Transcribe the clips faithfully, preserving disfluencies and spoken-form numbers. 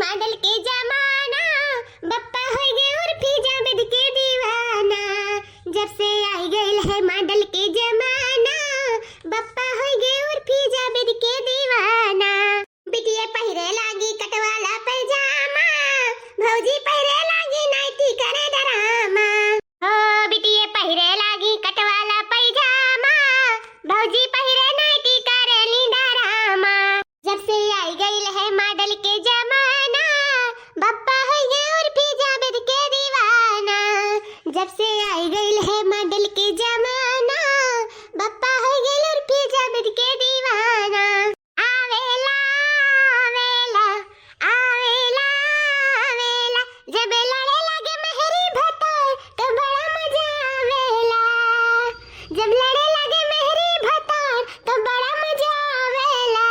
मॉडल के जमाना, बप्पा होइ गए उर्फी जावेद के दीवाना। जब से आइ गइल है मॉडल के जमाना, बप्पा होइ गए उर्फी जावेद के दीवाना। बिटिया पहिरे लागी कटवाला पैजामा, भौजी पहिरे लागी नाइटी करे डरामा। ओ बिटिया पहिरे लागी कटवाला पैजामा, भौजी पहिरे नाइटी करेली डरामा। जब से आइ गइल है मॉडल के जमाना, बप्पा होइ गए उर्फी जावेद के दीवाना। जब से आइ गइल है मॉडल के जमाना, बप्पा होइ गए उर्फी जावेद के दीवाना। आवेला, आवेला, आवेला, आवेला। जब लड़े लागे मेहरी भतार, तो बड़ा मजा आवेला। जब लड़े लागे मेहरी भतार, तो बड़ा मजा आवेला।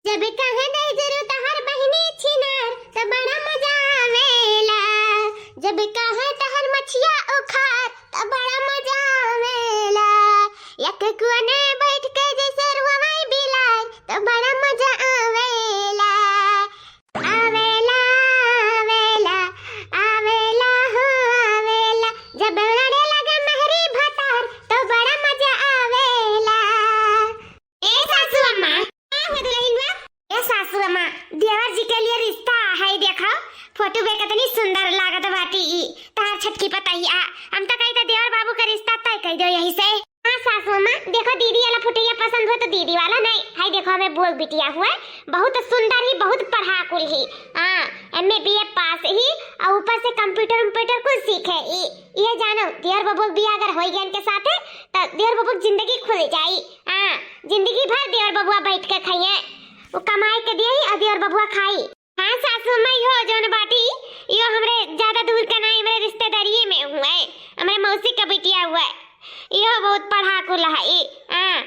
जब कहे दे जरू तहर बहिनी छिनार, तो बड़ा मजा आवेला। जब कहे तहर मछिया उखार, तो बड़ा मजा आवेला। एक कोने बैठ के जैसे रुआई बिलार, तो बड़ा मजा आवेला। आवेला, आवेला, आवेला हो आवेला। जब लड़े लगे मेहरी भतार, तो बड़ा मजा आवेला। ए सासू अम्मा, का हो दुलहिनवा? ए सासू अम्मा, देवर जी के लिए रिश्ता है, देखो फोटो में कितनी सुंदर लागत बाटी ई तहार छटकी पतहिया। हम तो कही तो देवर बाबू का रिश्ता तय कर दो यही से। हाँ सासू अम्मा, देखो दीदी वाला फोटोया पसंद हो तो दीदी वाला नहीं, है देखो हमें बोल बिटिया हुआ, बहुत सुंदर ही, बहुत पढ़ा कुल ही। हाँ, एम ए बी ए पास ही, और ऊपर से कंप्यूटर उम्प्यूटर कुल सीखे ही। ये जानो, देवर बबुआ के बियाह अगर होई गया इनके साथे, तो देवर बबुआ की जिंदगी खुल जाई। हाँ, जिंदगी भर देवर बबुआ बैठ के खाइए, वो कमाई के दिए ही और देवर बबुआ खाई। हाँ सासू अम्मा, इहो जौन बाटी, इहो हमरे ज्यादा दूर का नाई, हमरे रिश्तेदारिये में हुए, हमरे मौसी का बिटिया हुए, इहो बहुत पढ़ाकू लहाई। हाँ,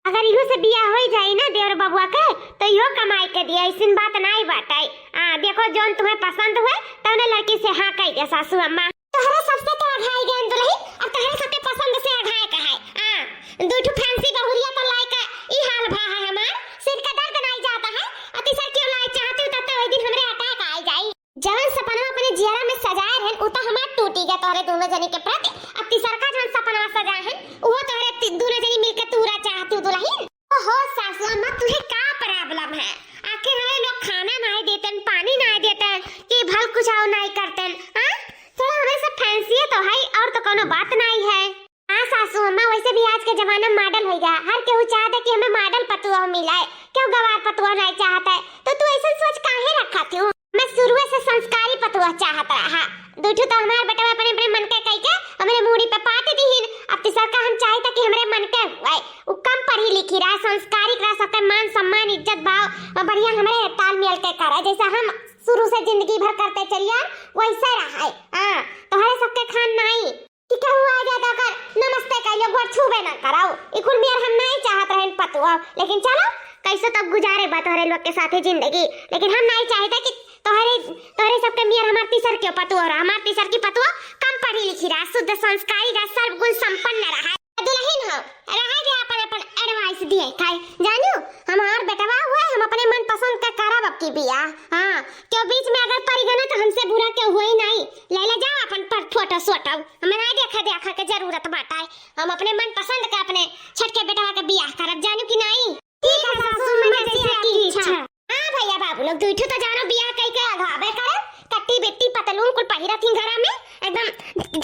अगर इहो से बियाह होई जाई ना देवर बबुआ के, तो इहो कमाई के दिया, ऐसिन बात नाई बाटे। हाँ, देखो जौन तुम्हें पसंद हुए, तौने लड़की से हाँ कह दे सासू अम्मा। तोहरे सबसे तो अघाई गयन दुलही, अब तोहरे सबके पसंद से अघाए का है। आ, दू ठो फैंसी बहुरिया तो लाए का ई हाल भा है हमार, सिर का दर्द नाई जाता है, अतिसर क्यों लाए चाहती हूँ, तब तो वही दिन हमरे अटैक आ जाई। जवन सपनवा अपने जियरा में सजाए रहन, उ तो हमार टूटी गया तोहरे दोनों जनी के प्रति। अब तिसरका जवन सपनवा सजाए हन, उहो तोहरे ति-, दोनों जनी मिलके तूरा चाहती हूँ दुलहिन। ओहो सासू अम्मा, तुहे का problem है? आखिर हमें लोग खाना नाई देतन, पानी नाई देतन, कि भल कुछ और नाई करतन, हाँ? थोड़ा हमें सब फैंसी तो है, और तो कोनो बात नाई है। हाँ सासू अम्मा, वैसे भी आज के जमाना में model होई गया, हर केहू चाहता कि हमें model पतुआ मिले, क्यों गवार पतुआ नाई चाहता है, तो तू ऐसा सोच काहे रखा थी? मैं शुरुए से संस्कारी पतुआ चाहत रहा। दू ठो तो हमार बेटवा अपने, अपने मन के कह के हमरे मूड़ी पे पाट दीहिन। अब तीसर का हम चाहित कि हमरे मन के हुए। उ कम पढ़ी लिखी रहा, संस्कारिक रहा, सबके मान सम्मान इज्जत भाव और बढ़िया हमरे तालमेल के करे, जैसे हम शुरू से जिंदगी भर करते चलिए वैसे रहे। हाँ, तोहरे सबके खान नाई। कि केहू आ जाता कर नमस्ते कइलो, गोड़ छूबे ना कराओ। ई कुल मेर हम नाई चाहत रहन पतुआ, लेकिन चलो कैसे तब गुजारे बा तोहरे लोग के साथे जिंदगी। लेकिन हम नाई चाहते कि तोहरे, तोहरे सबके मेर हमार तीसर के पतुआ रहा, हमार तीसर की पतुआ कम पढ़ी लिखी रहा, शुद्ध संस्कारी रहा, सर्वगुण संपन्न रहा। दुलहिन हो, रहा जे अपन अपन advice दिए खाए, जानियो हमार बेटवा हुए, हम अपने मन पसंद का करब अब की बियाह। हाँ, क्यों बीच में अगर पड़ गए ना तो हमसे बुरा क्यों हुई नहीं। ले ले जाओ अपन पर फोटो सोटो, हमें नहीं देखा देखा के जरूरत बाटे। हम अपने मन पसंद के अपने छटके बेटवा के बियाह करब, जानू कि नहीं? ठीक है सासू, मैं जैसी आपकी इच्छा। हाँ भैया बाबू लोग, दुई ठो तो जानो बियाह कई के अघाबे करे, कट्टी बिट्टी पतलून कुल पहिरा थी घरा में, एकदम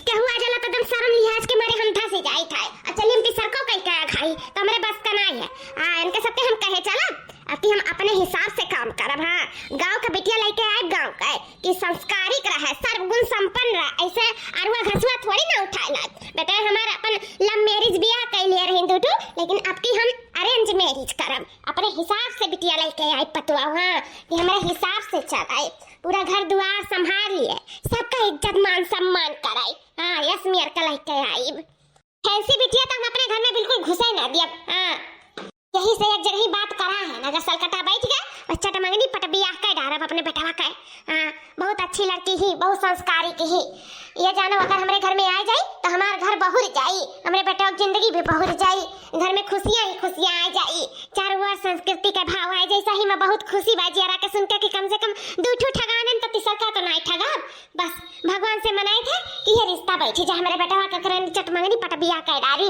केहू आ जाला तो एकदम शर्म लिहाज के मारे हम धंसी जाई था। अब चलिए हम तीसर को कई के अघाई, तो हमरे बस का नहीं है। हाँ, इनके सबके हम कहे चला, अब कि हम अपने हिसाब से काम करब। हाँ, गाँव का बिटिया लेके आए गाँव का, कि संस्कारिक रहे, सर्वगुण संपन्न रहे, ऐसे अरुआ घसुआ थोड़ी ना उठाए लाग। बेटा हमार अपन love marriage बियाह कइ लिए रही दू ठो, लेकिन अब की हम arrange marriage करब। अपने हिसाब से बिटिया लेके आई पतुआ, हाँ, कि हमरे हिसाब से चलाए, पूरा घर दुआर संभाल लिए, सबका इज्जत मान सम्मान कराई। हाँ, यस मेर का लेके आई। फैंसी बिटिया तो हम अपने घर में बिल्कुल घुसे ना दियब। हाँ, यही से एक जगह ही बात करा है, अगर सलकटा बैठ गया, बस चटमंगनी पट बियाह कर डारब अपने बेटवा का। हाँ, बहुत अच्छी लड़की ही, बहुत संस्कारी की ही। ये जानो, अगर हमरे घर में आ जाई, तो हमार घर बहुर जाई, हमरे बेटवा की जिंदगी भी बहुर जाई, घर में खुशियाँ ही खुशियाँ आ जाई, चारों ओर संस्कृति के भाव आ जाई। सही में बहुत खुशी बा जियरा के सुन के कि कम से कम दू ठो ठगानन से मनाई थे कि ये रिश्ता बैठी जा, हमरे बेटवा के करन चटमंगनी पट बियाह कर डारी।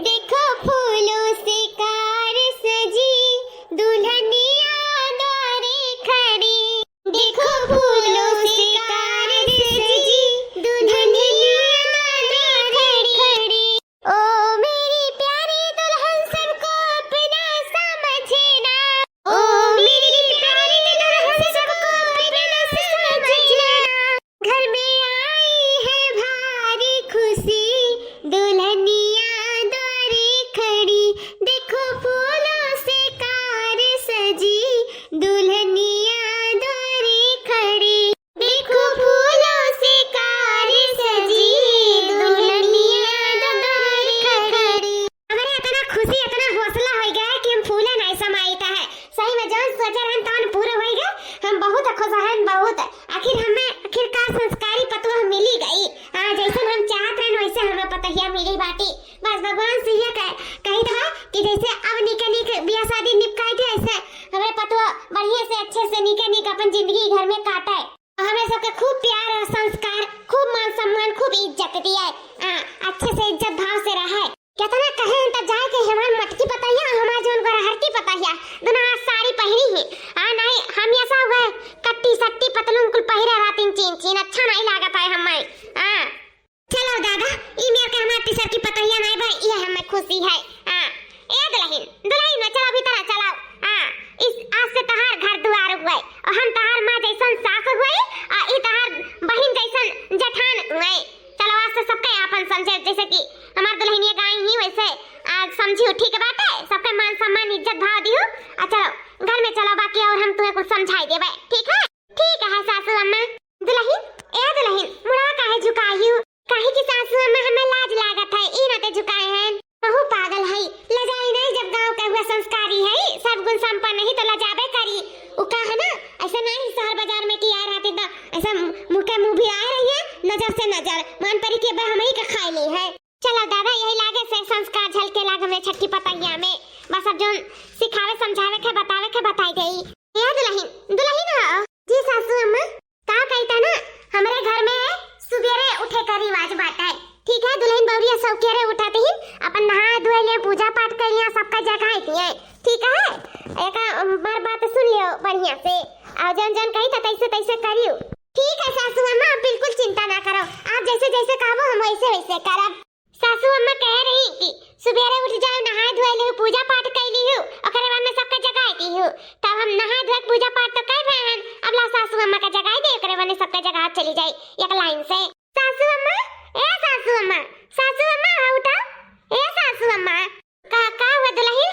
देखो फूलों से कार सजी, दुल्हनिया द्वारे खड़ी। देखो फूलों से कार सजी, दुल्हनिया द्वारे खड़ी। ओ मेरी प्यारी दुल्हन सबको अपना समझना। ओ मेरी प्यारी दुल्हन सबको अपना समझना। घर में आई है भारी खुशी, दुल्हनिया द्वारे खड़ी। देखो फूलों से कार सजी, दुल्हनिया द्वारे खड़ी। देखो फूलों से कार सजी, दुल्हनिया द्वारे खड़ी। हमरे इतना खुशी, इतना हौसला होइ गया है कि हम फूले नहीं समाइत है। सही में जौन सोचे रहन तौन पूरा होइ गए। हम बहुत खुश हन, बहुत। आखिर हमें, आखिरकार संस्कारी पतोह मिली गई। हाँ, जैसन हम चाहत रहन वैसे हमें पतोहिया मिली बाटी। बस भगवान से ये कह, कही तो है कि जैसे अब नीके नीक बियाह शादी निपटाई थी, ऐसे हमरे पतोह बढ़िया से अच्छे से नीके नीक अपन जिंदगी घर में काटे। हमरे सबके खूब प्यार और संस्कार, खूब मान सम्मान, खूब इज्जत दिए। आ, अच्छे से इज्जत भाव से रहे। कितना कहे हम तब जाए के हमार मटकी पतोहिया और हमार जौन गोरहरकी पतोहिया, दोनों आज साड़ी पहिरी ही। आ, नहीं, हम ऐसा हुए कट्टी सट्टी पतलून कुल पहिरे रहतीन चीन चीन, अच्छा नहीं लागत है हमें। आ, चलो दादा, ई मेर के हमार तीसर की पतोहिया नहीं भाई, ये हमें खुशी है। आ, ए दुल्हन, दुल्हन, चलो भीतर आ, चलो। आ, इस, आज से तहार घर दुआर हुए और हम तहार माँ जैसन सास हुए और ई तहार बहिन जैसन जेठान हुए। चलो आज से सबके आपन समझे, जैसे कि हमार दुल्हनिया गाई ही वैसे, आ, समझियो, ठीक बाटे? सबके मान सम्मान इज्जत भाव दियो। आ चलो घर में चलो, बाकी और हम तुम्हें कुछ समझाई देबे, ठीक है? ठीक है सासू अम्मा। दुल्हन, ए दुल्हन, मुड़ा काहे झुकायु? काहे कि सासू अम्मा हमें लाज लागत है, ई नाते झुकाए हैं। महू पागल है, लजाई नहीं, जब गांव के हुआ संस्कारी है, सब गुण संपन्न ही तो लजाबे करी। उ का है ना, ऐसे नहीं शहर बाजार में कि आए रहती तो ऐसा मुंह के मुंह भी आए रही है, नजर से नजर, मान परी के बा हमही का खाए ली है। चलो दादा, यही लागे से संस्कार झलके लाग हमरे छठी पतैया में। बस अब जौन सिखावे समझावे के बतावे के बताई देई। ए दुल्हन, दुल्हन हो। जी सासू अम्मा। का कहिता ना, हमरे घर में सुबेरे उठे का रिवाज बाटे। ठीक है, दुल्हन बहुरिया सौकेरे उठत ही अपन नहाए धोए लिए, पूजा पाठ कर लिए, सबका जगाए दिए। ठीक है, एक बार बात सुन लियो बढ़िया से, और जौन जौन कही था तैसे तैसे करियो। ठीक है सासू अम्मा, आप बिल्कुल चिंता ना करो, आप जैसे जैसे कहबो हम वैसे वैसे करब। सासू अम्मा कह रही कि सुबेरे उठ जाओ, नहाए धोए लिहू, पूजा पाठ कर लिहू, ओकरे बाद में सबका जगाए दिहू। तब हम नहाए धोए पूजा पाठ तो कर रहे हैं, अब ला सासू अम्मा का जगाए दे, ओकरे बाद में सबका जगाए चली जाई एक लाइन से। सासू अम्मा, ए सासू अम्मा, सासू अम्मा, हाँ उठाओ, ए सासू अम्मा। का, का हुआ दुल्हन?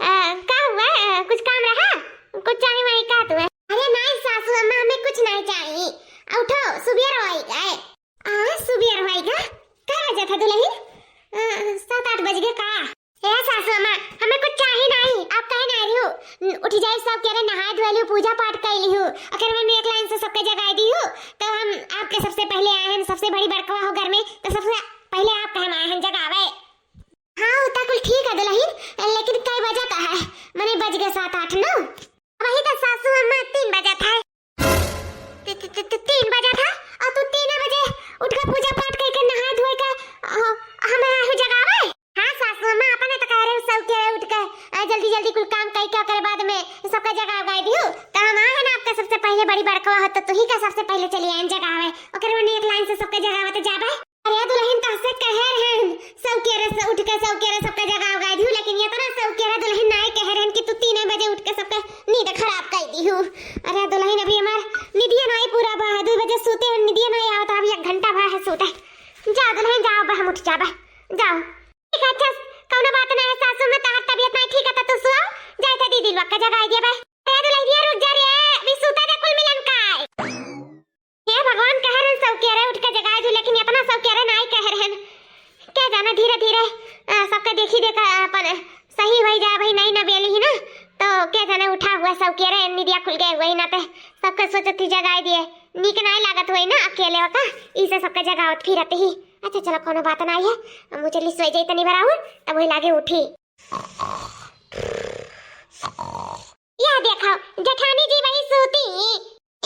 अ, का हुआ? अ, कुछ काम रहा? कुछ चाही वाही का तुम्हें? अरे नहीं सासू अम्मा, हमें कुछ नहीं चाहिए। उठो, सुबेर होइ गए। आ, सुबेर होइ गए? का बजे था दुल्हन? अ, सात आठ बज गए का? ए सासू अम्मा, हमें कुछ चाही नहीं, आप कहे नहीं रही हो। न-, उठी जाई सब केरे नहाए धोए लिहू, पूजा पाठ कर लिहू, ओकर बाद में एक लाइन से सबके जगाए दिहू, तो हम आपके सबसे पहले आए हैं, सबसे बड़ी बड़कवा हो घर में, तो सबसे पहले आप कहे आए हैं जगावे। हाँ, उ त कुल ठीक है दुल्हन, लेकिन कई बजे का है? मने बज गए सात आठ नौ। वही तो सासू अम्मा, तीन बजे था। ती-, ती-, ती-, ती-, तीन बजे था और तू तीन बजे उठ के पूजा पाठ करके नहाए धोए के, अ, हमें आहू जगावे? हाँ सासू अम्मा, अपने तो कह रहे हो सब के उठ के, अ, जल्दी जल्दी कुल काम करके ओकरे बाद में सबका जगा उगाए दियो। तो हम आए हैं ना आपका सबसे पहले बड़ी बड़कवा हो, तो तू ही का सबसे पहले चली आए जगावे। ओकरे बाद एक लाइन से सबका जगावे तो जाबे। अरे दुल्हन, तहसे कहे रहन, सौकेरे से उठ के सौकेरे सबके जगा उगाई दिहू, लेकिन इतना सौकेरे दुल्हन नाय कहे रहन कि तू तीन बजे उठ के सबके नींद खराब कर दिहू। अरे दुल्हन, अभी हमार निदिया नाय पूरा बा, दू बजे सूते हैं, निदिया नाय आवत, अभी एक घंटा भा है सूते। जाओ दुल्हन, जाओ, अब हम उठ जाबे, जाओ। ठीक है, अच्छा, कौनो बात ना है सासू, में तहार तबीयत नाय ठीक है, तो तू सुआओ, जाए थे दीदी लोग का जगाई दिया बे। अरे दुल्हनिया, रुक जा रे, अभी सूते दे कुल मिलन का। हे भगवान, कह रहे सब के रहे उठ के जगाए दू, लेकिन इतना सब के रहे नाई कह रहे हैं। क्या जाना, धीरे धीरे, अ, सबके देखी देखा अपन सही होई जाए भाई, नई नवेली ही ना, तो क्या जाने उठा हुआ सब के रहे, निदिया खुल गए हुए ही ना, ते सबके सोचत ही जगाए दिए, नीक नाई लागत हुई ना अकेले वका, इसे सबके जगावत फिरत ही। अच्छा चलो, कोनो बात नाई है, हम चली सोई जाई तनी भर आउर, तब वही लागे उठी। या देखो, जेठानी जी वही सूती।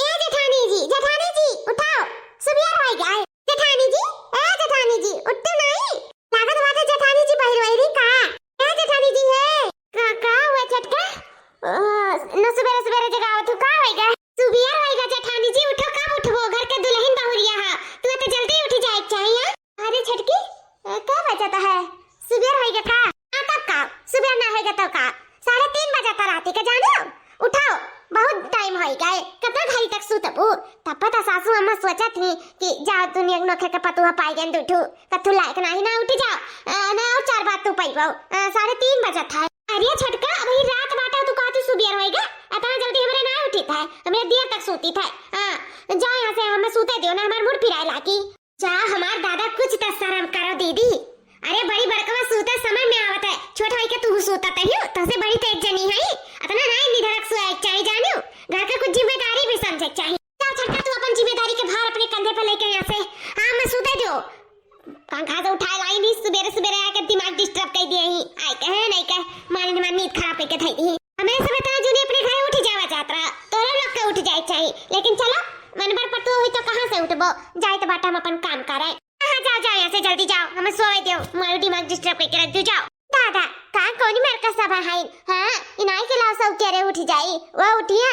ए जेठानी जी, जेठानी जी, उठाओ, सुबेर होई गए। काहे, कतना घरी तक सुतबू? तब पता सासू अम्मा सोचत ही कि जाओ दुनिया के नोखे के पतुआ पाई गए दुठू, कथू लायक नाही ना उठी जाओ, अ, ना और चार बात तू पइबो, अ, साढ़े तीन बजत है। अरे छोटका, अबही रात बाटा, तू कहती सुबेर होइगा, अतना जल्दी हमरे ना उठी था, हमरे देर तक सूती था। हाँ, जाओ यहाँ से, हमें सूते दियो ना, हमार मूड पिराए लागी। जा हमार दादा, कुछ त शर्म करो दीदी। अरे बड़ी बड़कवा सूते समय में आवत है, छोट होई के तू सूतत है, तोसे बड़ी तो एक जनी है, अतना ना निधड़क सोए के चाही जानियो, घर के कुछ जिम्मेदारी भी समझे के चाही। जा छोटका, तू अपन जिम्मेदारी के भार अपने कंधे पे लेके यहाँ से, हाँ, मैं सूते दियो। पंखा से उठाए लाई नहीं, सुबेरे सुबेरे आके दिमाग disturb कर दिए ही, आए कहे नहीं कहे, मारी ने मारी नींद खराब करके धई दी। हमरे सब इतना जूनी अपने घरे उठ जावा जात रहा, तोरा लोग के उठ जाए चाही, लेकिन चलो, मन भर पतुआ हुई तो कहाँ से उठबो, जाए तो बाटा हम अपन काम करे। हाँ, जाओ, जाओ यहाँ से, जल्दी जाओ, हमें सोए दो, मारो दिमाग disturb करके रख दो, जाओ। दादा, का कौनी मार का सभा है? हाँ, इनाई के लाओ सब के रे उठ जाई, वो उठिए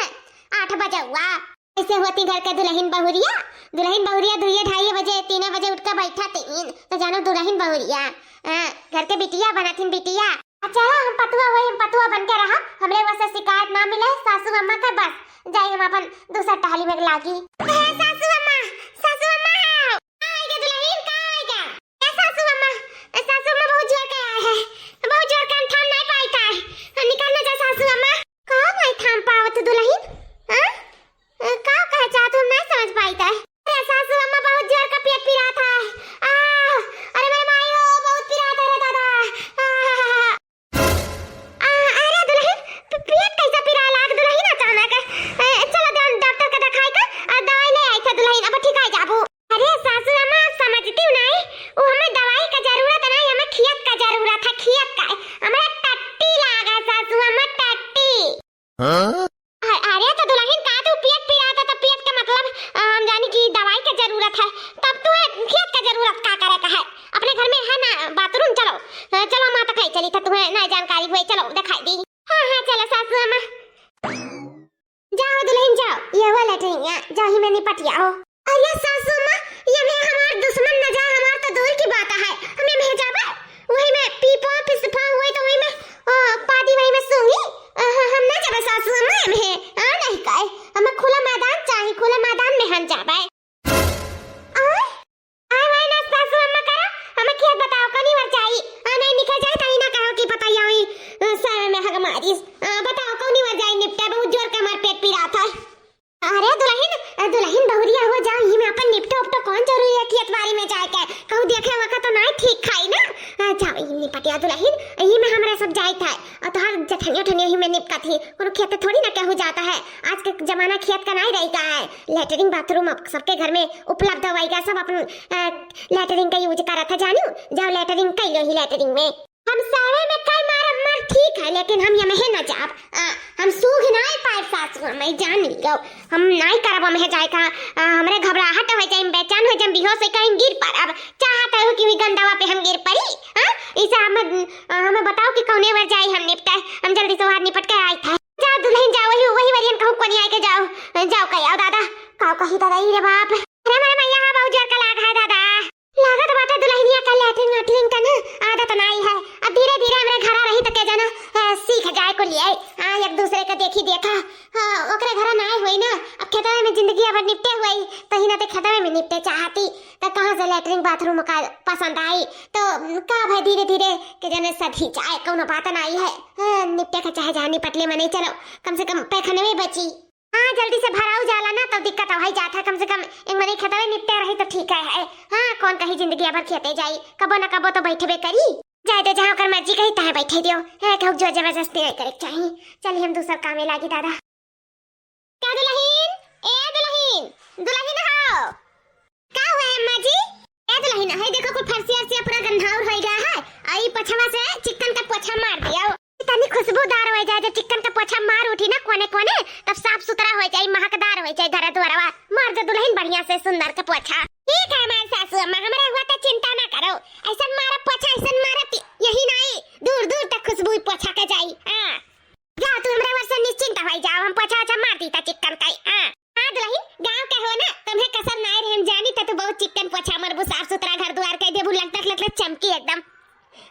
आठ बजे हुआ। ऐसे होती घर के दुलहिन बहुरिया, दुलहिन बहुरिया दुइये ढाई बजे, तीन बजे उठ के बैठा तीन, तो जानो दुलहिन बहुरिया, हाँ, घर के बिटिया बनाथिन बिटिया। अच्छा, हम पतुआ वही, हम पतुआ बन के रहा, हमरे वैसे शिकायत ना मिले सासू अम्मा का, बस जाई हम अपन दूसर टहली में लागी। हे सासू अम्मा, सासू अम्मा, आओ। आएगा दुलहिन, का आएगा? ए सासू अम्मा, ए सासू अम्मा, बहुत जोर के आए है, बहुत जोर के हम थाम नहीं पाई था, निकल ना जा सासू अम्मा। का नहीं थाम पावत दुलहिन? हाँ? ए, का कहे चाहत, हम नहीं समझ पाई था। अरे सासू अम्मा, बहुत जोर का पेट पिरात है। आ, अरे मेरे माई हो, बहुत पिरात है रे दादा। आ, आ, अरे दुलहिन, पे-, पेट कैसा पिराए लाग दुलहिन अचानक? ए, चलो डॉ-, डॉक्टर का दिखाई का, आ, दवाई ले आई था दुलहिन, अब ठीक आ जाबू। अरे सासू अम्मा, समझती हूँ नहीं, वो हमें दवाई का जरूरत नहीं, हमें खियत का जरूरत है, खियत का। हमें टट्टी लागा सासू अम्मा, टट्टी। हाँ? अ-, अरे तो दुलहिन, का तू पेट पिरात है तो पेट का मतलब, अ, हम जानी कि दवाई का जरूरत है, तब तू है खेत का जरूरत का करे का है? अपने घर में है ना बाथरूम, चलो, अ, चलो माँ तक ले चली था, तुम्हें ना जानकारी हुई, चलो दिखाई दी। हाँ, हाँ, चलो सासू अम्मा। जाओ दुलहिन जाओ, ये वाला लेटरिन है, जाओ ही में निपट आओ। अरे सासू अम्मा, ये में हमार दुश्मन न जाए, हमार तो दूर की बात है, हमें में जाबे, वही में पीपो पिसफा हुए तो वही में, ओ, पादी वही में सूंघी। अ, ह-, हम ना जाबे सासू अम्मा, ये में, आ, नहीं काहे, हमें खुला मैदान चाही, खुला मैदान में हम जाबे। आय, आय, वाय ना सासू अम्मा करा, हमें खेत बताओ, कौनी वर जाई, आ, नहीं निकल जाए, तही ना कहो कि पता ही, अ, सारे में हग मारिस। अ, बताओ, कौनी वर जाई निपटे, बहुत जोर के हमार पेट पिरात है। अरे दुलहिन, दुलहिन बहुरिया हो जाओ, यही में अपन निपटो उपटो, कौन जरूरी है खेत बारी में जाए के? कहूँ देखे वका तो नाई ठीक खाई ना। आ, जाओ, यही निपटिया दुलहिन, यही में हमरा सब जाए था। और तोहार जठनिया ठनिया ही में निपका थी, कोनो खेत थोड़ी ना कहूँ जाता है। आज के जमाना खेत का नाई रही का है। लेटरिन बाथरूम अब सबके घर में उपलब्ध होइगा, सब अपन, आ, लेटरिन का use करत है जानू। जाओ लेटरिन कई लो ही लेटरिन में। हम सावे में कई मारब मार ठीक है, लेकिन हम यमहे न जाब। आ, हम सूघ नाय पाएब सासू, हमें जान लियो। हम नाय करब हमें जाए का। आ, हमरे घबराहट हो जाए, हम बेचैन हो जाए, हम बेहोश हो कहीं गिर पड़ब। चाहत हो कि वही गंदवा पे हम गिर पड़ी? हाँ? इसे हम, आ, हमें बताओ कि कौने वर जाए हम निपटे। हम जल्दी से बाहर निपट के आई था। जाओ दुलहिन जाओ, वही, वही वरियन कहूँ कोनी आए के जाओ। जाओ कही आओ दादा। काव कही दादा, ई रे बाप। अरे हमारे मैया, हाँ, बहुत जोर का लाग है दादा। लागत बाटे दुलहिनिया का लेटरिन वेटरिन का ना आदत नाई है। अब धीरे धीरे हमरे घरा रही तो के जाना, अ, सीख जाए को लिए। हाँ, एक दूसरे का देखी देखा। हाँ, ओकरे घरा नाई हुई ना। अब खेतवे में जिंदगी अबर निपटे हुई, तो ही ना तो खेतवे में निपटे चाहती। तो कहाँ से लेटरिन बाथरूम का पसंद आई? तो का भाई धीरे धीरे के जाने सधी जाए, कौनो बात नाई है। हाँ, निपटे का चाहे जहाँ निपट ले मने, चलो कम से कम पैखाने में बची। हाँ, जल्दी से भराऊ जाला ना, तब दिक्कत हो ही जात है। कम से कम एक मने खेतवे निपटे रही तो ठीक है, है। हाँ, कौन कही जिंदगी अबर खेते जाई, कबो न कबो तो बैठबे करी। जाए दो, जहाँ ओकर मर्जी कही तहाँ बैठे दियो। है, कहूँ जोर जबरदस्ती नहीं करे के चाही। चलिए हम दूसर कामे लागी दादा। का दुलहिन? ए दुलहिन, दुलहिन हो। का हुआ है अम्मा जी? ए दुलहिन, है देखो कुल फरसिया अरसिया पूरा गंधाउर हो गया है। आ ई पोछवा से चिक्कन का पोछा मार दियो। तनी खुशबूदार हो जाए, जब चिक्कन का पोछा मार उठी ना कोने कोने, तब साफ सुथरा हो जाए, महकदार हो जाए घर दुआरवा। मार दे दुलहिन बढ़िया से सुंदर का पोछा। ठीक है हमार सासू अम्मा, हमरा हुआ तो चिंता ना करो। ऐसन मारा पोछा, ऐसन मारा कि यही नहीं, दूर दूर तक खुशबू पोछा के जाई। हाँ। जाओ, तू हमरे ओर से निश्चिंत हो जाओ, हम पोछा ओछा मार दी ता चिक्कन का। हाँ, हाँ दुलहिन, गाँव के हो ना, तुम्हें कसर नाय रहे, हम जानी ता तू बहुत चिक्कन पोछा मरबू, साफ सुथरा घर दुआर कह देबू, लटक लटक चमकी एकदम।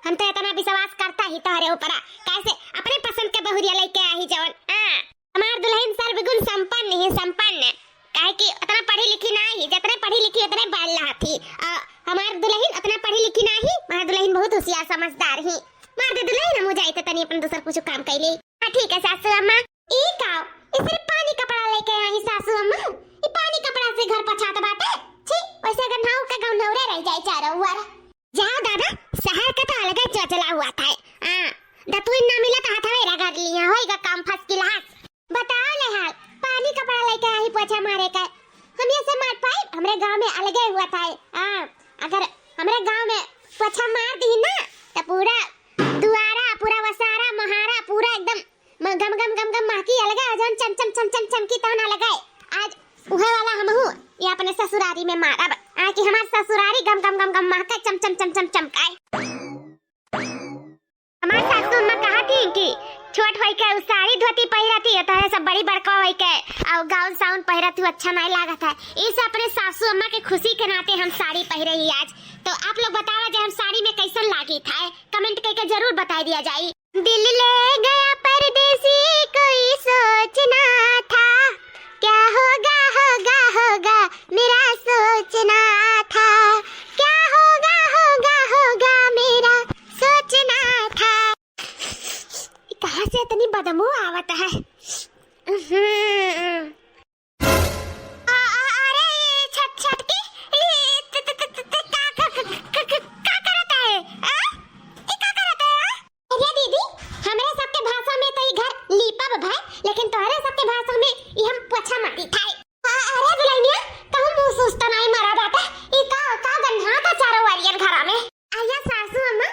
हम तो इतना विश्वास करता ही तोहरे ऊपरा, कैसे अपने पसंद के बहुरिया लेके आई जवन। हाँ, हमार दुलहिन सर्वगुण संपन्न ही, संपन्न। काहे कि उतना पढ़ी लिखी ना ही, जितने पढ़ी लिखी उतने बैल लहाथी। आ, हमार दुलहिन उतना पढ़ी लिखी ना ही, हमार दुलहिन बहुत होशियार समझदार ही। मार दे दुलहिन, हम जाई त तनी अपन दूसर कुछ काम कइले। हाँ, ठीक है सासू अम्मा। ई का, ई सिर्फ पानी कपड़ा लेके आई सासू अम्मा। ई पानी कपड़ा से घर पोछात बाटे। छी, वैसे अगर नाव के गौनौरे रह जाए चारों ओर। जाओ दादा, शहर के तो अलगे चोचला हुआ था। हाँ, दतुइन ना मिला तो हाथवे रगड़ लिया, होइगा काम first class। बताओ ले हाल, पानी कपड़ा लेके आई पोछा मारे का। हम ये से मार पाई, हमरे गांव में अलगे हुआ था। हाँ, अगर हमरे गांव में पोछा मार दी ना, तो पूरा दुआरा, पूरा वसारा, मोहारा, पूरा एकदम म-, गम गम गम गम महकी अलगे, जौन चम चम चम चम चमकी तौन अलगे। आज उहे वाला हमहू ये अपने ससुरारी में मारब, आ कि हमार ससुरारी गम गम गम गम महके, चम चम चम चम चमकाए। हमार सासू अम्मा कहा थी कि छोट होई के उ साड़ी धोती पहिरती है, तोहरे सब बड़ी बड़का होई के और गाउन साउन पहिरत हूँ अच्छा नहीं लागत है। इस अपने सासू अम्मा के खुशी के नाते हम साड़ी पहिरे ही आज। तो आप लोग बतावा जे हम साड़ी में कैसन लागी था, comment करके जरूर बताई दिया जाई। दिल ले गया परदेसी, कोई सोच ना था, क्या होगा, होगा, होगा, मेरा सोचना था, क्या होगा, होगा, होगा, मेरा सोचना था। कहाँ से इतनी बदबू आवत है? हम्म। आ, आ, अरे, ये छट-, छटकी, ये त-, त-, त-, त-, त-, का, का, का, का, का, का करत है? आ? ये का करत है, आ? अरे दीदी, हमरे सबके भाषा में तो ई घर लीपब भाई, लेकिन तोहरे सबके भाषा में ई हम पोछा मारी थाई। आ, अरे दुल्हनिया, कहूँ मुँह सुस्त नाई मरा बाटे, ई का, का गन्हात है चारों ओरियन घरा में? अरे सासू अम्मा,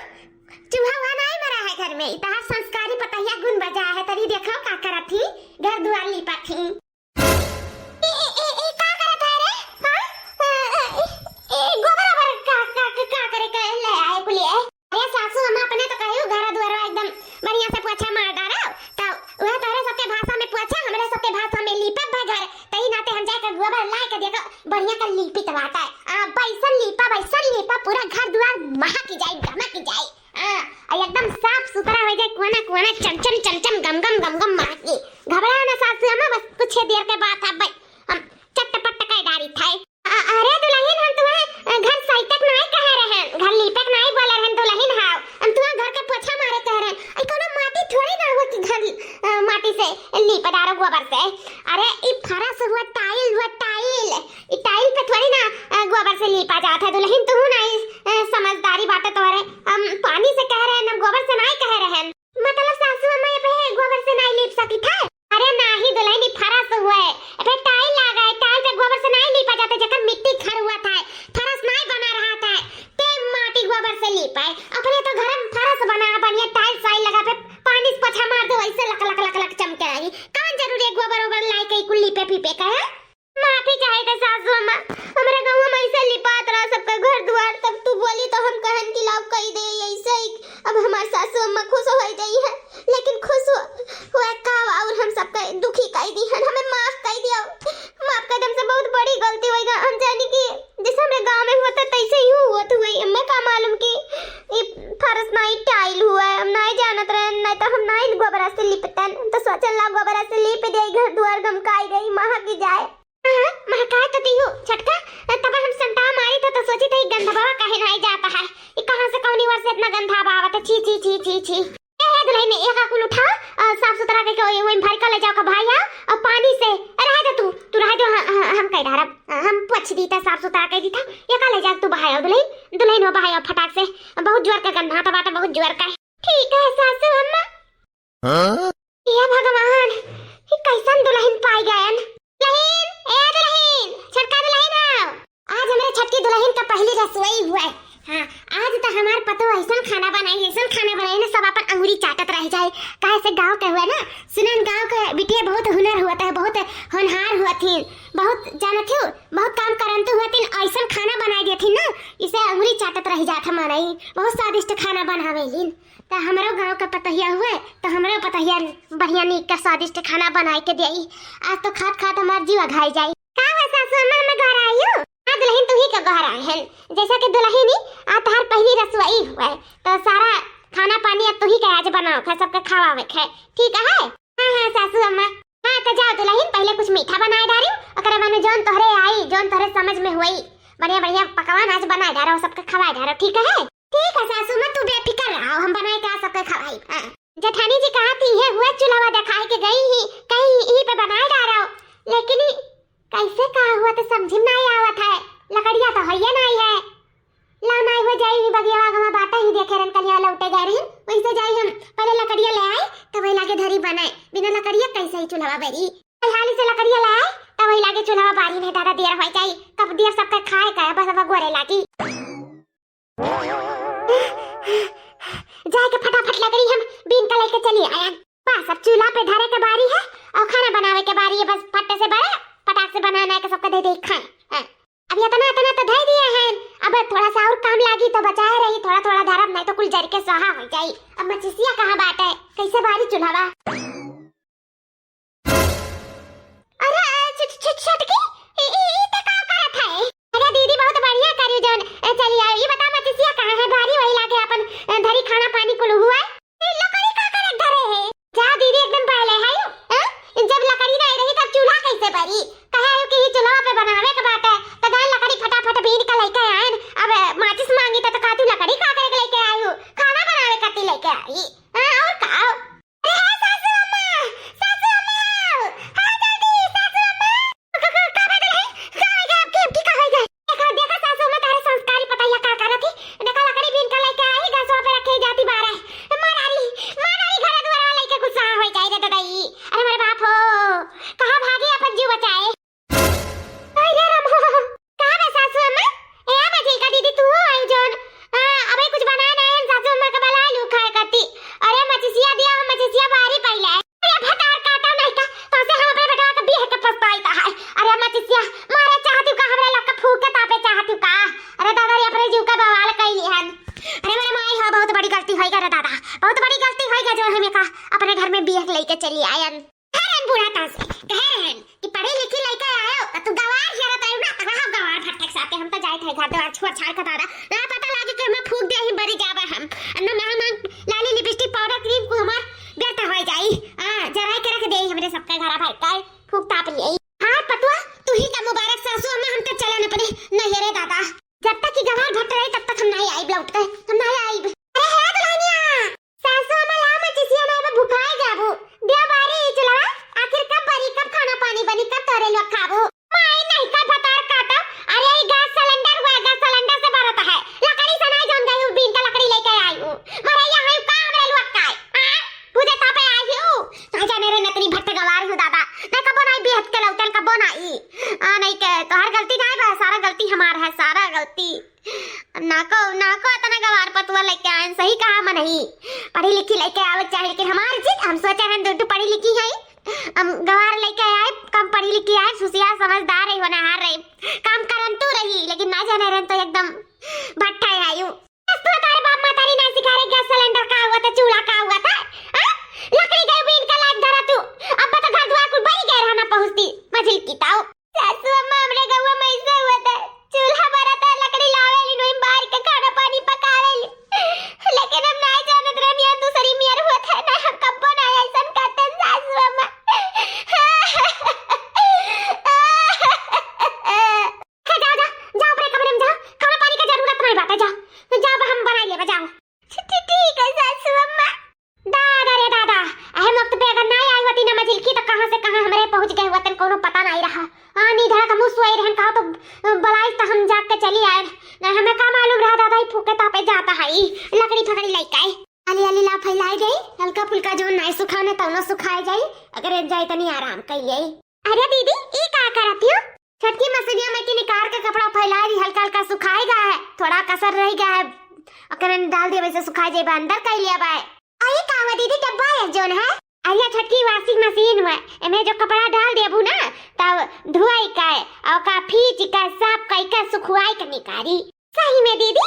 चूहा उहा नाई मरा है घर में, ई तहार संस्कारी पतहिया गुन बजा है, तनी देखो का करत ही, घर दुआर लीपत ही। ए, ए, ए, ए, का करत है रे? हाँ? ए, ए, ए, ए, गोबर ओबर का, का, का, का करे के ले आए कुलिए? अरे सासू, हम अपने तो कहियो घर दुआर एकदम बढ़िया से पोछा मार डारो, तो वह तोहरे सबके भाषा में पोछा, हमरे सबके भाषा में लीपे बे घर, तही नाते हम जाके गोबर लाए के देखो, बढ़िया का लीपित बाटे। आ, बैसन लीपा, बैसन लीपा, पूरा घर दुआर महक जाए, गमक जाए। हाँ, और एकदम साफ सुथरा हो जाए, कोना कोना चमचम चमचम गमगम गमगम महके। घबरा ना सासू अम्मा, बस कुछ देर के बात है, बस हम चटपट कर डारी थे। अ-, अरे दुल्हन, हम तुम्हें, अ, घर सैतक नाई कहे रहन, घर लीपक नाई बोले रहन दुल्हन, हाव हम तुम्हें घर के पोछा मारे कहे रहन। ई कोनो माटी थोड़ी ना हुआ कि घर, अ, माटी से लीप डारो गोबर से। अरे ई फरस हुआ, टाइल हुआ, टाइल। ई टाइल पे थोड़ी ना, अ, गोबर से लीपा जात है दुल्हन, तू ना इस, अ, समझदारी बाटे तोहरे। हम पानी से कह रहे हैं, हम गोबर से नाई कह रहे हैं। मतलब सासू अम्मा ये पे गोबर से नाई लीप सकी थे? अरे नाही दुल्हन, ई फरस हुए, ए पे टाइल लागा है, टाइल पे गोबर से नाई लीपा जाता, जकर मिट्टी घर हुआ था, फरस नाई बना रहा था, ते माटी गोबर से लीप है। अपने तो घर में फरस बना है, बढ़िया टाइल साइल लगा पे पानी से पोछा मार दो, ऐसे लक लक लक लक चमके रही। कौन जरूरी है गोबर ओबर लाई के कुल लीपे पीपे का है? माफी चाहे थे सासू अम्मा, हमरे गाँव में ऐसे लिपात रहा सबका घर दुआर, तब तू बोली तो हम कहन कि लाओ कही दे ऐसे ही। अब हमार सासू अम्मा खुश हो गई है, लेकिन खुश हो, हुआ का और हम सबका दुखी कही दी हन, हमें माफ कही दियो। माफ कर दे, हमसे बहुत बड़ी गलती होई गा। हम जानी कि जैसे हमरे गाँव में हुआ था तैसे ही हुआ था, हुआ हमें का मालूम कि ये फरस नाई टाइल हुआ है, हम नाई जानत रहन, नहीं तो हम नाई गोबरा से लिपतन, हम तो सोचन ला गोबरा से लिप दे घर दुआर गमकाई दे, महक जाए। हाँ, महकाए तो दिहु, छोटका, तब हम संताव मारी था तो सोची था, ई गंधवा काहे नाई जाता है? ई कहाँ से कौनी ओर से इतना गंधावा आवत है? छी, छी, छी, छी, छी। ए, ए, दुल्हन, एक आकुल उठाओ और साफ सुथरा करके वही, वही भर कर ले जाओ का भाई आओ और पानी से, रह जा तू, तू रह जा, हम, हम, हम कह डारब, हम पोछ दी था, साफ सुथरा कर दी था, ये का ले जा तू भाई आओ दुल्हन, दुल्हन हो भाई आओ फटाक से, बहुत जोर का गंधा था बाटा, बहुत जोर का। ठीक है सासू अम्मा। हाँ? हे भगवान, ई कैसन दुल्हन पाई गयन? दुल्हन, ए दुल्हन, छोटका दुल्हन आओ। आज हमरे छोटकी दुल्हन का पहली रसोई हुआ है। हाँ, आज तो हमार पतो ऐसन खाना बनाई, ऐसन खाना बनाई ना, सब अपन अंगुरी चाटत रह जाए। काहे से गाँव के हुआ ना, सुनन गाँव के बिटिया बहुत हुनर हुआ था, बहुत होनहार हुआ थी, बहुत जानत हो, बहुत काम करंतु हुआ थी, ऐसन खाना बनाई देती ना, इसे अंगुरी चाटत रह जात हमारा ही। बहुत स्वादिष्ट खाना बनावेलीन। त हमरो गाँव के पतोहिया हुए, त हमरो पतोहिया बढ़िया नीक के स्वादिष्ट खाना बनाए के देई। आज तो खात खात हमार जीवा घाई जाई। का हुआ सासू अम्मा, हम घर आई हो? हाँ दुल्हन, तू ही के घर आए हैं। जैसा कि दुल्हन ही, आ तहार पहली रसोई हुए, तो सारा खाना पानी अब तू ही के आज बनाओ है, सबके खवावे है। ठीक है? हाँ, हाँ सासू अम्मा। हाँ, तो जाओ दुलहिन, पहिले कुछ मीठा बनाए डारिउ, ओकरे बाद में जौन तोहरे आई, जौन तोहरे समझ में होई, बढ़िया बढ़िया पकवान आज बनाए डारो, सबके खवाए डारो, ठीक है? ठीक है सासू माँ, तू बेफिकर रहो, हम बनाए के सबके खवाई। हाँ। जेठानी जी कहा थी, ये हुआ चूल्हा देखाए के गई ही, कहीं यहीं पे बनाए डारो, लेकिन ई कैसे का हुआ तो समझ में नहीं आवत है, लकड़िया तो हइये नहीं है। ला नाई हो जाई, ही बगिया आगवा बाटा ही देखे रहन, कलिया लौटे गए रहन, वैसे जाई हम पहिले लकड़िया ले आई, तब वही लागे धरी बनाए, बिना लकड़िया कैसे ही चूल्हा बरी। हाली से लकड़िया ले आई, तब वही लागे चूल्हा बारी में दादा देर हो जाई, कब देर सबका खाए का बस अब गोरे लागी। जाए के फटाफट लकड़ी हम बीन के लेके चली आयन। बस अब चूल्हा पे धरे के बारी है और खाना बनावे के बारी है। बस फट से बड़े फटाक से बनाना है कि सबके दे दे खाए। हाँ। अब इतना इतना तो धर दिए हैं, अब थोड़ा सा और काम लागी तो बचाए रही, थोड़ा थोड़ा धरब नहीं तो कुल जर के स्वाहा हो जाई। अब मचिसिया कहाँ बाटे, कैसे बारी चूल्हा बा? अरे, छ-, छ-, छ-, छोटकी, ई, ई, ई ते का करत है? अरे दीदी, बहुत बढ़िया करी जौन, ए, चली आओ। ई बता, मचिसिया कहाँ है? भारी वही लागे अपन, ए, धरी खाना पानी कुल हुआ। ई लकड़ी का करे धरे है? जा दीदी, एकदम पहले है यू, ए? जब लकड़ी नहीं रही तब चूल्हा कैसे बरी? कहे आयु कि ई चूल्हा पे बनावे के बाटे, तो गए लकड़ी फटाफट बीन के लेके आए। अब माचिस मांगी तो, तो का तू लकड़ी का करे लेके आयु? खाना बनावे खातिर लेके आई। हाँ, और का? अरे हे सासू अम्मा, सासू अम्मा, आओ, आओ जल्दी, सासू अम्मा। का, का, का बात है? का हो गया आपके, आपकी का हो गया? देखा, देखा सासू अम्मा, तारे संस्कारी पता है का करत ही? देखा लकड़ी बीन के लेके आई, गैसवा पे रखे जाती बारे। मारारी, मारारी घर दुआर वाला लेके गुस्सा हो जाए रे ददाई। अरे मेरे बाप हो, कहाँ भागे अपन जीव बचाए? अरे राम हो, का बे सासू अम्मा? ए मझिलका दीदी, तू हो आयु जौन? आ, अबे कुछ बनाए नहीं, हम सासू अम्मा का बला लू खाए करती। अरे मचिसिया दिया, हम मचिसिया बारी पहले। अरे भतार काटा नहीं का, तो से हम अपने बेटवा के बियाह के पछताई ता है। अरे मचिसिया, मारे चाहती का, हमरा लग का फूक के तापे चाहती का? अरे दादा रे, अपने जीव का बवाल कैली हन। अरे मेरे माई हो, बहुत बड़ी गलती होई गा रे दादा, बहुत बड़ी गलती होई गा जो हमें का अपने घर में बियाह लेके चली आयन। कहे रहन बूढ़ा ता से, कहे रहन कि पढ़ी लिखी लइका आयो, त तू गवार हेरत आयो ना, त रहो गवार भट्ठक साथे, हम तो जाए थे घर द्वार छोड़ छाड़ के दादा, ना पता लागे कि हमें फूक दे ही बरी जाबे हम, ना महंग महंग लाली लिपस्टिक पाउडर क्रीम को हमार व्यर्थ हो जाई, आ, जराए के रख दे हमरे सबके घरा भाई का फूक ताप लिए। हाँ पतुआ, तू ही का मुबारक सासू अम्मा, हम तो चलन अपने नैहरे दादा। जब तक कि गवार भट्ट रही तब तक हम नहीं आइब लौट के, हम नहीं आइब। अरे हे दुल्हनिया, सासू अम्मा ला मचिसिया ना, एमे भुखाए जाबू। देव बारी ई चुलवा, आखिर कब बरी, कब खाना पानी बनी, कब तोरे लोग खाबू? माई नहीं का भतार काटो। अरे ई गैस सिलेंडर हुआ, गैस सिलेंडर से बरत है। लकड़ी से नहीं जौन गई, बीन का लकड़ी लेके आई हूँ। मरे यहाँ का हमरे लोग का है? हाँ? पूजे तापे आई हूँ। ना जाने रे नतनी भट्ट गवार हूँ दादा। नहीं कबो नहीं बिहत के लौटन कबो नहीं। आ, नहीं के, तोहर गलती नहीं बा, सारा गलती हमार है, सारा गलती। नाको, नाको इतना गवार पतुआ लेके आयन, सही कहा मनही। पढ़ी लिखी लेके आवे चाहे, लेकिन हमार जिद, हम सोचे हैं दू, दू पढ़ी लिखी है, हम गवार लेके आए, कम पढ़ी लिखी आए, सुसिया समझदार रही, होनहार रही, काम करन तू रही, लेकिन ना जाने रहन तो एकदम भट्ठा है यू। बस तू तारे बाप मातारी ना सिखा रहे, गैस सिलेंडर का हुआ था, चूल्हा का हुआ था, हाँ? लकड़ी गई बीन का लाग धरा तू, अब तो घर द्वार कुल बरी गए रहना पहुँचती, मझिल की ताऊ। सासू अम्मा, हमरे गौवा में ऐसे हुआ था, चूल्हा बरा था, लकड़ी लावेली, नोई बार के खाना पानी पकावेली, लेकिन हम नहीं जानत रहनी है दूसरी मियर हुआ था, ना हम कब्बो ना ऐसन करते सासू अम्मा। खे, जा, जा, जा, अपने कमरे में जा, खाना पानी का जरूरत नहीं बात है, जा, जा, हम बनाई लेबे, जाओ। ठी-, ठी-, ठीक है सासू अम्मा। दादा रे दादा, अहे वक्त पे अगर ना आई होती ना मझिलकी तो कहाँ से कहाँ हमरे पहुँच गए होतन, कोनो पता नहीं रहा। आनी धड़क मुँह सोए रहन कहा तो, अ, बलाई तो हम जाग के चली आए। नहीं हमें का मालूम रहा दादा, ई फूके तापे जाता है, ई लकड़ी फकड़ी लेके आए। हाली हाली ला फैलाए जाई, हल्का फुल्का जो नहीं सुखाने तौनो सुखाए जाई, अगर जाए तनी आराम कर ले। अरे दीदी, ई का करत हो? छोटकी मशीनिया में के निकाल के कपड़ा फैला दी, हल्का हल्का सुखाए गा है, थोड़ा कसर रह गया है, ओकरे में डाल दिया, वैसे सुखाए जाए, अंदर कर लिया बाय। अरे का हुआ दीदी, डब्बा है जोन है? अरे छोटकी washing machine हुआ, एमे जो कपड़ा डाल देबू ना, तब धोई के, ओका फीच के, साफ कई के, सुखवाई के निकारी। सही में दीदी?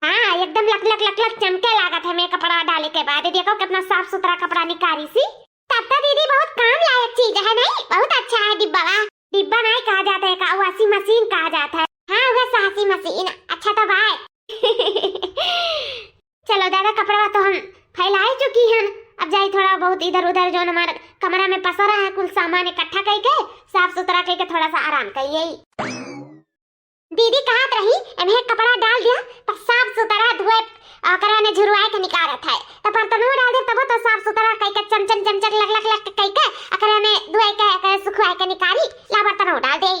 हाँ, एकदम लक लक लक लक चमके लागत है, मैं कपड़ा डाले के बाद देखो कितना साफ सुथरा कपड़ा निकारी सी। तब तो दीदी बहुत काम लायक चीज है, नहीं? बहुत अच्छा है डिब्बा। डिब्बा नहीं कहा जाता है का, washing machine कहा जाता है। हाँ, वह साहसी मशीन। अच्छा तो बाय। चलो दादा, कपड़ा तो हम फैलाए चुकी हैं, अब जाई थोड़ा बहुत इधर उधर जो हमारा कमरा में पसरा है, कुल सामान इकट्ठा कइके, साफ सुथरा कइके थोड़ा सा आराम कइले। दीदी कहत रही, "एम्हे कपड़ा डाल दिया, त साफ सुथरा धोए, ओकरे में झुरवाए के निकारत है। त बर्तनों डाल दे, तबो तो साफ सुथरा कइके चमचम चमचम लक लक लक कइके, ओकरे में धोए के, ओकरे सुखवाए के निकारी, ला बर्तनों डाल दे।"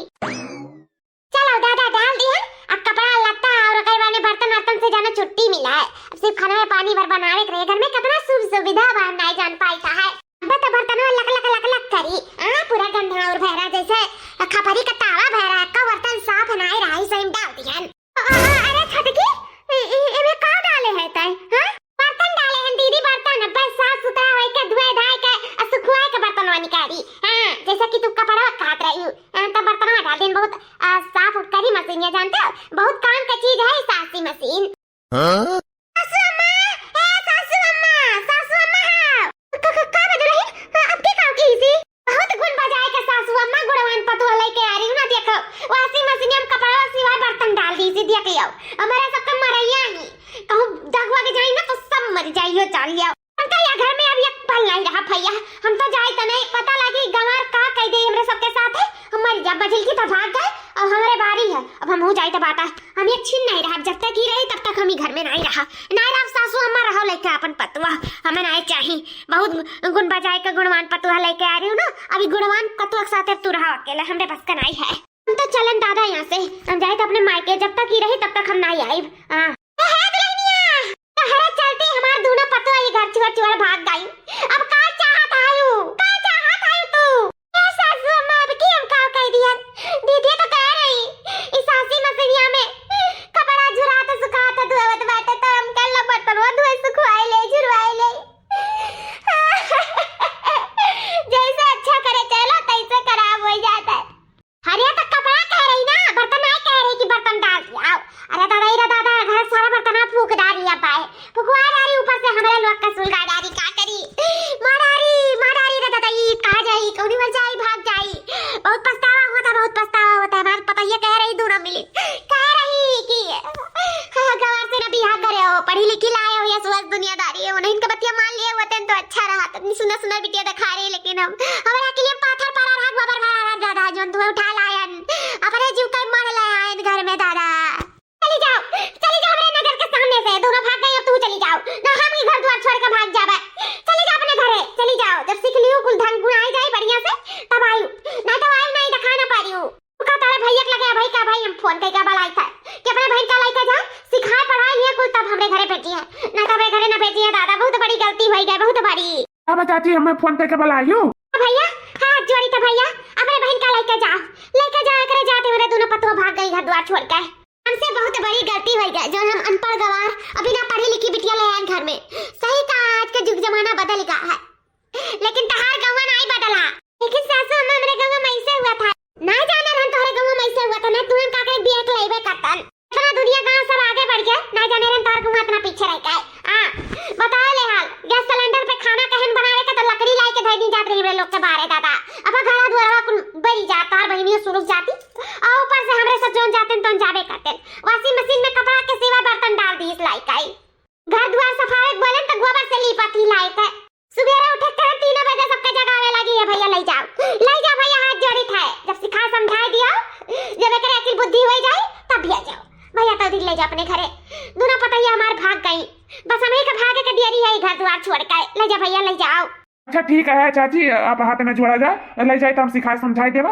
चलो दादा, डाल दिहन। अब कपड़ा लत्ता और ओकर बाद में बर्तन वर्तन से जानो छुट्टी मिला है। अब सिर्फ खाना में पानी भर बनावे के रहे। घर में कितना सुख सुविधा बा, हम नाई जान पाई का है। अब तो बर्तनवा लक लक लक लक करी। आ, पूरा गंधा और भैरा जैसे खपरी का तावा भैरा, का बर्तन साफ नाई रहा, सही में डाल दिहन। अ, अ, अरे छोटकी, ए, ए, एमे का डाले है तै, हाँ? बर्तन डाले हैं दीदी, बर्तन। बस साफ सुथरा होई के, धोए धाए के, आ सुखवाए के बर्तनवा निकारी। हाँ, जैसे कि तू कपड़वा काट रही हूँ, हाँ, तो बर्तनवा डाल दिन बहुत, आ, साफ करी मशीन, ये जानते हो? बहुत काम का चीज है सासी मशीन। हाँ? सासू अम्मा, ए सासू अम्मा, सासू अम्मा, हाँ। क-, क-, का बदल है? हाँ, अब के का की इसी? बहुत गुण बजाए के सासू अम्मा गुणवान पतोह लेके आ रही हूँ ना, देखो, washing machine में कपड़ा सिवाय बर्तन डाल दी, इसी देखियो, हमारे सबके मरैया ही, कहूँ दगुआ के जाई ना तो सब मर जाइयो, जानियो। हम तो या घर में अब एक पल नहीं रहा भैया, हम तो जाए तो नहीं, पता लगी गंवार का कह दे हमरे सबके साथ है, हम मर जा, बझिल की तो भाग गए और हमारे बारी है, अब हम हो जाए तो बात है, हम एक छीन नहीं रहा, जब तक ही रही तब तक हम ही घर में नहीं रहा, नहीं रहा सासू अम्मा रहो लेके अपन पतुआ, हमें नहीं चाहिए। बहुत गुण बजाए के गुणवान पतुआ लेके आ रही हूँ ना, अभी गुणवान पतुआ के साथ अब तू रहा अकेले, हमरे बस का नहीं है। हम तो चलन दादा यहाँ से, हम जाए तो अपने मायके, जब तक ही रही तब तक हम नहीं आइब। हाँ। ए, हे दुल्हनिया, तोहरे चलते हमार दोनों पतुआ ये घर छोड़ छोड़ भाग गई। अब का चाहत आयु, का चाहत आयु तू? ए सासू अम्मा, अब की हम का कह दिया? दीदी तो कह रही, इस सासी मसीनिया में कपड़ा झुरात सुखात धोवत बाटे, तो हम कल बर्तनवा धोए सुखवाए ले, झुरवाए ले। जैसे अच्छा करे चलो, तैसे खराब हो जाता है। अरे तो कपड़ा कह रही ना, बर्तन नहीं कह रही कि बर्तन डाल दिया। आओ, अरे दादा, इरा दादा, घर सारा बर्तन फूक डाली अब आए। फुकवा डारी ऊपर से हमारे लोग का सुलगा डारी, का करी? मारारी, मारारी रे दादा, ई कहाँ जाई? कौनी मर जाई, भाग जाई? बहुत पछतावा होता, बहुत पछतावा होता। हमारे पतोहिया कह रही, दोनों मिली कह रही कि हाँ, गवार से ना बियाह करे हो, पढ़ी लिखी लाए हो, यस वस दुनियादारी हो, नहीं इनका बतिया मान लिए होते तो अच्छा रहा। तनी सुना सुना बिटिया दिखा रही, लेकिन हम, हमारे के लिए पाथर पड़ा रहा, गोबर भरा रहा दादा, जोन तुम्हें उठा लायन, अपने जीव का मर ले आयन घर में दादा। चली जाओ, चली जाओ हमरे नजर के सामने से। दोनों भाग गई, अब तू चली जाओ। ना हम ई घर द्वार छोड़ के भाग जाबे। चली जाओ अपने घरे, चली जाओ। जब सीख लियो कुल ढंग गुण आई जाई बढ़िया से, तब आयु। ना तो आयु, ना ही दिखा ना पा रही हूँ। तू का तारे भैया के लगे, भाई का भाई हम फोन करके बुलाई था कि अपने बहन का लेके जा, सिखाए पढ़ाए लिए कुल, तब हमरे घरे भेजी है। ना तो हमरे घरे ना भेजी है दादा, बहुत बड़ी गलती हो गई, बहुत बड़ी। अब चाची, हमें फोन करके बुलायू। भैया, हाथ जोड़ी तो भैया, अपने बहन का लेके जाओ, लेके जाओ, एकरे जाते मेरे दोनों पतोह भाग गई घर द्वार छोड़ के। हमसे बहुत बड़ी गलती हो गई, जो हम अनपढ़ गवार, अभी ना पढ़ी लिखी बिटिया ले आयन घर में। सही कहा, आज का जुग जमाना बदल गया है, लेकिन तहार गौवा नहीं बदला। लेकिन सासू अम्मा, हमरे गौवा में ऐसे हुआ था, ना जाने रहन तोहरे गौवा में ऐसे हुआ था, ना तुरंत काकरे बिया के लेबे करतन। इतना दुनिया गांव सब आगे बढ़ गया, ना जाने रहन तोहर गौवा इतना पीछे रह गए। आ, बताओ ले हाल, गैस सिलेंडर पे खाना कहन बनावे के तो लकड़ी लाई के धई दी जात रही हमरे लोग के बारे दादा। अब घरा दुआरवा कुल बरी जात, तोहर बहिनियों सुलुक जाती। और ऊपर से हमरे सब जोन जाते तोन जाबे करते। Washing machine में कपड़ा के सिवा बर्तन डाल दी इस लाई काई। घर दुआर सफावे के बोले तो गोबर से लीपत ही लायक है। सुबेरे उठे के तीन बजे सबके जगावे लगी है, "भैया ले जाओ, ले जाओ भैया, हाथ जोड़ी था।" जब सिखा समझाए दिया, जब एकरे अकिल बुद्धि हो जाए तब भैया जाओ, भैया तो दिन ले जाओ अपने घरे। दोनों पतैया हमार भाग गई, बस हमें के भागे के दियरी है घर दुआर छोड़ के। ले जा भैया, ले जाओ। अच्छा ठीक है चाची, आप हाथ में जोड़ा जा, ले जाए तो हम सिखाए समझाए देबा,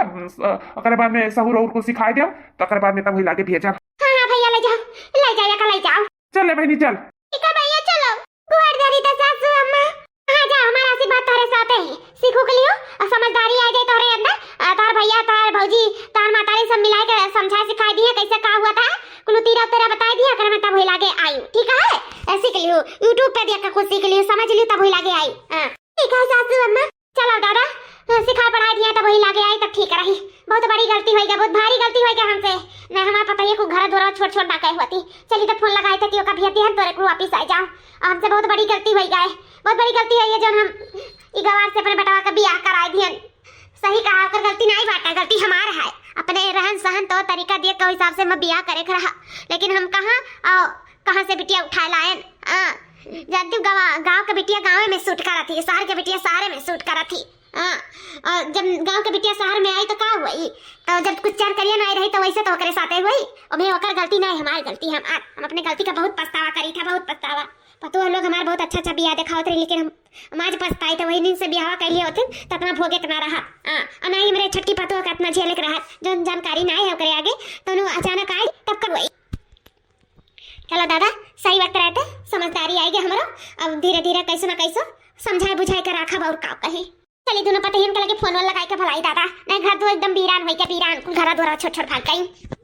ओकरे बाद में सहूर और कुछ सिखाए देब, तो ओकरे बाद में तब वही लागे भैया जा। हाँ, हाँ भैया ले जाओ, ले जाओ, एका ले जाओ। चल ले बहनी, चल। ठीक है भैया, चलो। गोड़ धरी त सासू अम्मा। हाँ, जा, हमारा आशीर्वाद तोहरे साथे ही। सीख उख लियो और समझदारी आ जाए तोहरे अंदर। आ, तोहर भैया, तोहर भौजी, तोहर मातारी सब मिलाए के समझाए सिखाए दिए, कैसे का हुआ था। कुल तीरा तेरा बताए दिए, अगर मैं तब वही लागे आई। ठीक है? ए, सीख लियो। YouTube पे देख के कुछ सीख लियो, समझ लियो, तब वही लागे आई। हाँ। ठीक है सासू अम्मा। चलो दादा, सिखा पढ़ाई दिया तब वही लागे आई तब ठीक रही। बहुत बड़ी गलती होई गया, बहुत भारी गलती होई गया हमसे। नहीं, हमारे पतोहिया को घर द्वार छोड़ छोड़ ना गए होती। चली तो फोन लगाई थी, ओका भेज दिया, तोरे को वापिस आ जाओ। हमसे बहुत बड़ी गलती होई गए, बहुत बड़ी गलती है ये जो हम ई गवार से अपने बेटवा का बियाह कराए दिहन। सही कहा, ओकर गलती नहीं बाटा, गलती हमार है। अपने रहन सहन तो तरीका दिए के हिसाब से मैं बियाह करे के रहा, लेकिन हम कहाँ, आ, कहाँ से बिटिया उठाए लायन? आ, जानती हूँ, गाँव, गाँव के बिटिया गाँव में सूट करत ही, शहर के बिटिया शहर में सूट करत ही। हाँ, और जब गाँव के बिटिया शहर में आई तो का हुई? तो जब कुछ जानकारियाँ नाहीं रही तो वैसे तो ओकरे साथे हुई। ओमे ओकर गलती नाहीं, हमार गलती। हम आज हम अपने गलती का बहुत पछतावा करी था, बहुत पछतावा। पतोह लोग हमार बहुत अच्छा अच्छा बियाह देखावत रही, लेकिन हम, हम आज पछताई। तो वही दिन से बियाहवा कैले होते तो इतना भोगे के ना रहा। हाँ, और ना ही मेरे छोटकी पतोह का इतना झेले के रहा, जो जानकारी ना है ओकरे आगे। तो नु अचानक आई तब कर वही। चलो दादा, सही वक्त रहते समझदारी आएगी हमरो। अब धीरे धीरे कैसे ना कैसे समझाए बुझाए के रखब और का कही। चली दोनों पतहियन के लगे फोन वोन लगाई के भलाई दादा, नहीं घर दुआर एकदम बीरान होई के बीरान, कुल घरा दुआरा छोड़ छोड़ भाग गई।